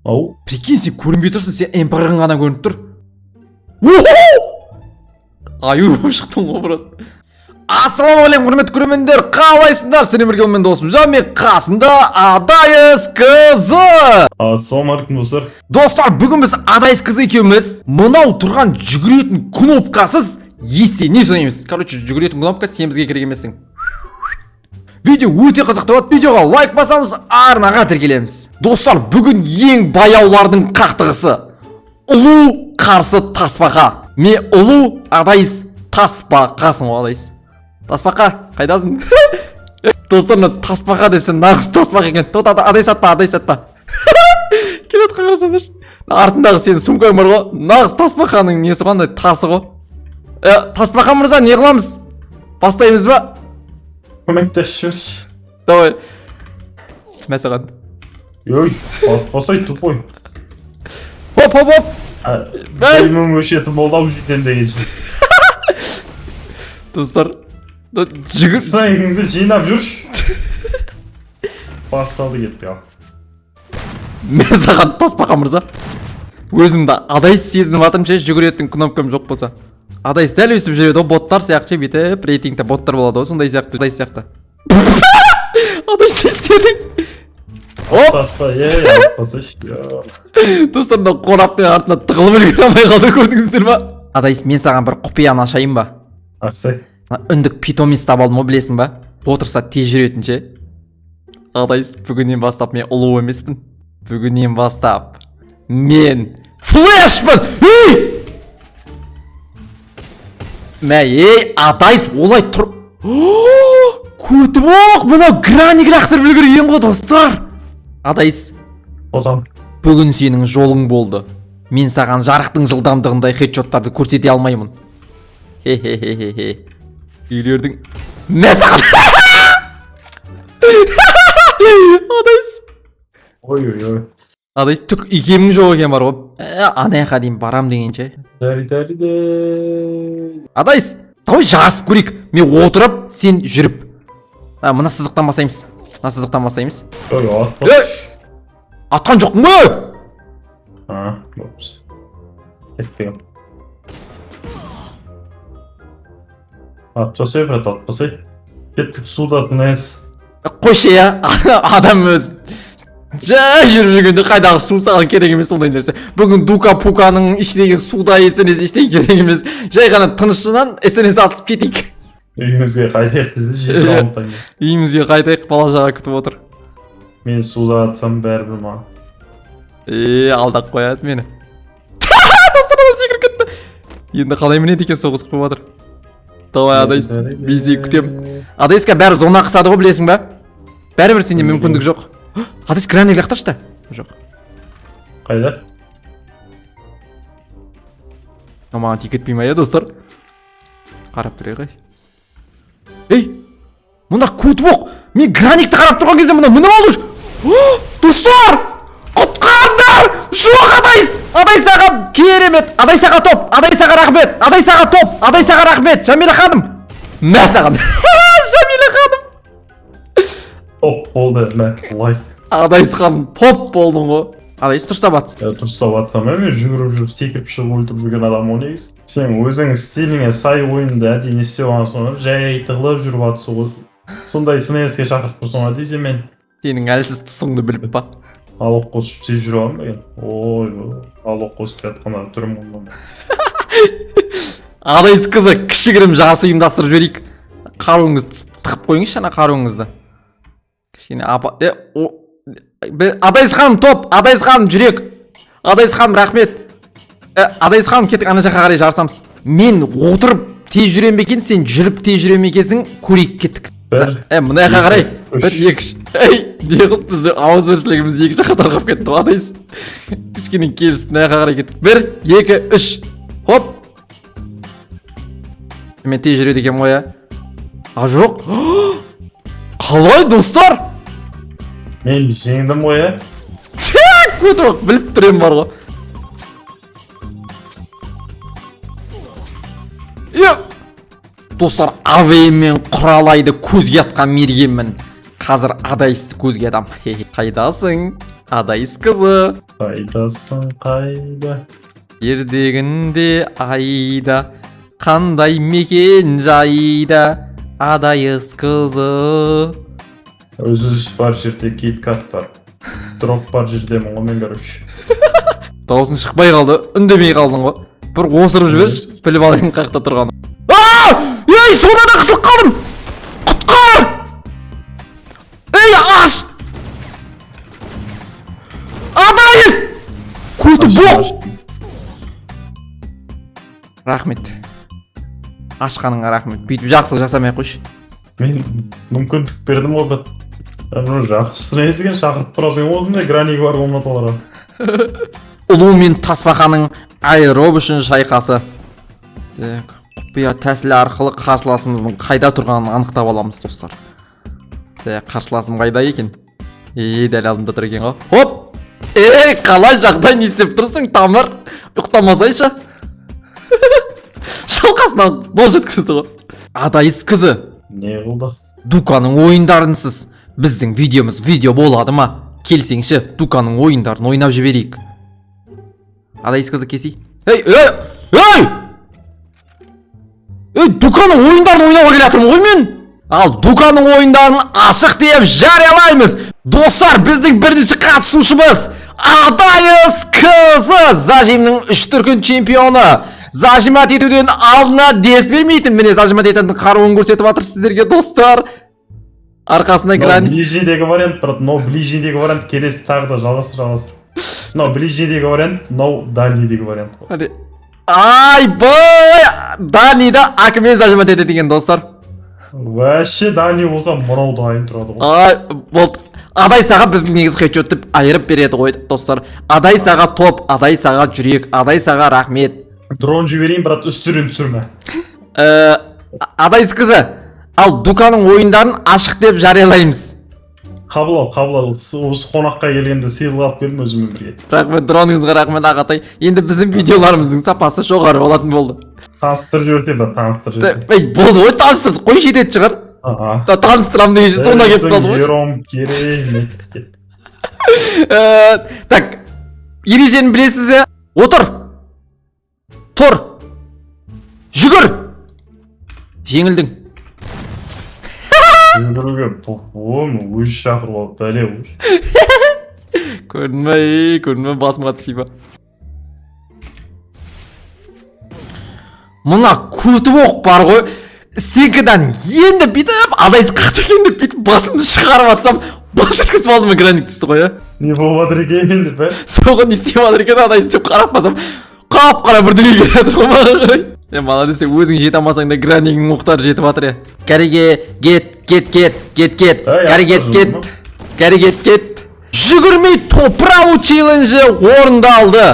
Ау. Прикинь, сен көрінбей тұрсың, сен МПР-ың ғана көрініп тұр. Уху! Аю болып шықтың ғой, брат. Ассалаумағалейкум, құрметті көрермендер, қалайсыңдар? Сіздермен бірге мен досым Жан, қасымда Адайыс қызы. Ассалаумағалейкум, достар. Достар, бүгін біз Адайыс қызы екеуміз мынау тұрған жүгіретін кнопкасыз есте не ойнаймыз. Короче, жүгіретін кнопка, сен бізге керек емессің. Видео өте қызықты болады. Видеоға лайк басамыз, арнаға тіркелеміз. Достар, бүгін ең баяулардың қақтығысы. Ұлу қарсы тасбақа. Мен ұлу, Адайыс тасбақасың ғой, Адайыс. Тасбақа, қайдасың? Достар, мына тасбақа десе, нағыз тасбақа екен. Тоқта, Адайыс, атпа, Адайыс, атпа. Келе жатқан қарасаңдаршы. Артындағы сенің сумкаң бар ғой. Нағыз тасбақаның несі ғой, андай тасы ғой. Тасбақа мырза, не қыламыз? Бастаймыз ба? Көмектесіп жіберші. Давай. Мә саған. Ой, атпасай, тупой. Хоп, хоп, хоп. Бәй. Білмім өшетін болды ау жетем дегенше. Достар, жүгір. Снайпіңді жинап жүрші. Басталды, кетті ал. Мә саған, тасбақа мырза. Өзімді Адайыс сезініп жатырмын ше, жүгіретін кнопкам жоқ болса. Адайыс дәл өйстіп жүреді ғой, боттар сияқты ше, бүйтіп рейтингте боттар болады ғой, сондай сияқты, Адайыс сияқты. Адайыс, не істедің? Оп! Атпа, ей, атпасайшы. Достар, мына қораптың артына тығылып үлгере алмай қалды, көрдіңіздер ма? Адайыс, мен саған бір құпияны ашайын ба? Ашсай. Мына үндік питомец таба алдым ғой, білесің ба? Отырса тез жүретін ше. Адайыс, бүгіннен бастап мен ұлу емеспін. Бүгіннен бастап мен Флешпін! Ей! Мә, ей, Адайыс, олай тұр. Көтіп оқ, мынау граник лақтырып үлгерген ғой, достар. Адайыс, Отам. бүгін сенің жолың болды. Мен саған жарықтың жылдамдығындай хедшоттарды көрсете алмаймын. Хе-хе-хе-хе. Үйлердің. Мә саған! Адайыс. Ой, ой, ой. Адайыс, түк икемің жоқ екен бар ғой. Ана жаққа дейін барам дегенше. Дәри, дәри, дәй. Адайыс, давай жарысып көрейік. Мен отырып, сен жүріп. А, мына сызықтан басаймыз. Мына сызықтан басаймыз. Ой, атпа. Ей! Атқан жоқпын ғой! А, бопс. Кеттік. Атпасай, брат, атпасай. Кеттік, суда тынес. Қойшы, я, адам өзі жай жүріп жүргенде қайдағы су, саған керек емес ондай нәрсе. Бүгін дука пуканың ішіндегі суда снс ештеңе керек емес, жай ғана тынышынан снс атысып кетейік. Үйімізге қайтайық деді, жеті раундтан кейін. Үйімізге қайтайық, бала шаға күтіп отыр. Мен суда атсам бәрібір маған. Е, алдап қояды мені. Достар, ана секіріп кетті, енді қалай мінеді екен, сол қызық болып жатыр. Давай, Адайс, мен сені күтемін. Адайсқа бәрі зона қысады ғой, білесің ба? Бәрібір сенде мүмкіндік жоқ. Адайс, граник лақтыршы да. Жоқ. Қайда? Мынау маған тиіп кетпей ма, иә, достар? Қарап тұрайық, ей. Ей! Мында көтіп оқ! Мен граникті қарап тұрған кезде мына мініп алды. Достар! Құтқарыңдар! Жоқ, Адайс! Адайс аға, керемет! Адайс аға топ! Адайс аға, рахмет! Адайс аға топ! Адайс аға, рахмет! Жамила ханым! Мә саған! Жамила ханым! Топ болды, мә, лайк. Адайс ханым, топ болдың ғой. Адайс, дұрыстап атсын. Дұрыстап атсам, мен жүгіріп жүріп секіріп шығып өлтіріп жүрген адам ғой негізі. Сен өзің стиліңе сай ойынды әдейі не істеп алғансың ғой, жай тығылып жүріп атысу ғой. Сондай снс-ке шақырып тұрсың ғой десе мен. Сенің әлсіз тұсыңды біліп па? Алок қосып тез жүре аламын ба екен? Ой, алок қосып жатқан түрім ғой. Адайс қызы, кішігірім жарыс ұйымдастырып жіберейік. Қаруыңызды тығып қойыңызшы, ана қаруыңызды. Кішкене апа, о, Адайс ханым топ, Адайс ханым жүрек. Адайс ханым, рахмет. Адайс ханым, кеттік ана жаққа қарай жарысамыз. Мен отырып тез жүрем бе екен, сен жүріп тез жүрем бе екенсің, көрейік, кеттік. Бір, Мына жаққа қарай. үш. Бір, екі, үш. Ей, не қылып біздің ауызбіршілігіміз екі жаққа тарқап кетті ғой, Адайс. Кішкене келісіп мына жаққа қарай кеттік. Бір, екі, үш. Хоп. Мен тез жүреді екенмін ғой, иә? А, жоқ. Қалай, достар? Мен жеңдім ғой, иә? Көтіп біліп тұр едім бар ғой. Е! Достар, АВМ-мен құралайды көзге атқан мергенмін. Қазір Адайсты көзге атам. Хе-хе. Қайдасың? Адайс қызы. Қайдасың, қайда? Жердегінде айда, қандай мекен жайда, Адайыс қызы? Үзіліс бар жерде киткат бар. Дроп бар жердемін ғой мен, короче. Дауысың шықпай қалды, үндемей қалдың ғой. Бір осырып жіберші, біліп алайын қай жақта тұрғанын. А! Ей, сонда да қысылып қалдым! Құтқар! Ей, аш! Адайыс! Көті боқ! Рахмет. Ашқаныңа рахмет. Бүйтіп жақсылық жасамай ақ қойшы. Мен мүмкіндік бердім ғой, брат. Мына жақсы екен, шақырып тұрасың осындай граник бар комнаталарға. Ұлу мен тасбақаның аэроб үшін шайқасы. Так, құпия тәсілі арқылы қарсыласымыздың қайда тұрғанын анықтап аламыз, достар. Так, қарсыласым қайда екен? Е, дәл алдымда тұр екен ғой. Хоп! Ей, қалай жағдай, не істеп тұрсың, тамыр? Ұйықтамасайшы. Шалқасынан бол жеткізді ғой. Адайыс қызы, Не қылды? Дуканың ойындарынсыз біздің видеомыз видео болады ма? Келсеңші, Дуканың ойындарын ойнап жіберейік. Адайыс қызы, келсей. Ей, ей, ей! Ей, Дуканың ойындарын ойнауға келе жатырмын ғой мен. Ал Дуканың ойындарын ашық деп жариялаймыз. Достар, біздің бірінші қатысушымыз Адайыс қызы, зажимнің үш дүркін чемпионы. Зажимать етуден алдына дес бермейтін. Міне, зажимать ететін қаруын көрсетіп жатыр сіздерге, достар. Арқасында Мынау грани. ближнийдегі вариант, брат, мынау ближнийдегі вариант, келесі тағы да жалғастыр, жалғастыр. Мынау ближнийдегі вариант, мынау дальнийдегі вариант қой. Айбай! Дальнийда акымен зажимать етеді екен, достар. Вообще дальний болса, мынау дайын тұрады ғой. Ай, болды. Адай саға біздің негізі хедшот деп айырып береді ғой, достар. Адай саға топ, адай саға жүрек, адай саға рахмет. Дрон жіберейін, брат, үстерін түсірме. Адайс қызы, ал Дуканың ойындарын ашық деп жариялаймыз. Қабыл ал, қабыл ал. Осы қонаққа келгенде сыйлық алып келдім өзіммен бірге. Рахмет, дроныңызға рахмет, ағатай. Енді біздің видеоларымыздың сапасы жоғары болатын болды. Таныстырып жіберсе, брат, таныстырып жіберсе. Ей, болды ғой, таныстырдық қой, жететін шығар. Аха. Таныстырамын дегенше соңына келіп қалды ғой. Ером керемет. Так, ережені білесіз, иә? Отыр, тұр, жүгір! Жеңілдің. Жүгіруге бұл өзі шақырып алып, бәле ғой. Көрдің ба, ей, көрдің ба, басым қатты тиіп. Мына көті боқ бар ғой, стенкадан енді бүйтіп Адайс қақты екен деп бүйтіп басымды шығарып атсам, бас жеткізіп алдыма граник түсті ғой, иә. Не болып жатыр екен деп, ә? Соған не істеп жатыр екен Адайс деп қарап қалсам, қап қара бірдеңе келе жатыр ғой маған қарай. Е, молодец, сен өзің жете алмасаң да, гранигің оқтары жетіп жатыр, е. Кәреге кет, кет, кет, кет, кет. Ей, Кәрі, аттар. Кет, кәрі, кет, кет. Жүгірмей топырау челленджі орындалды.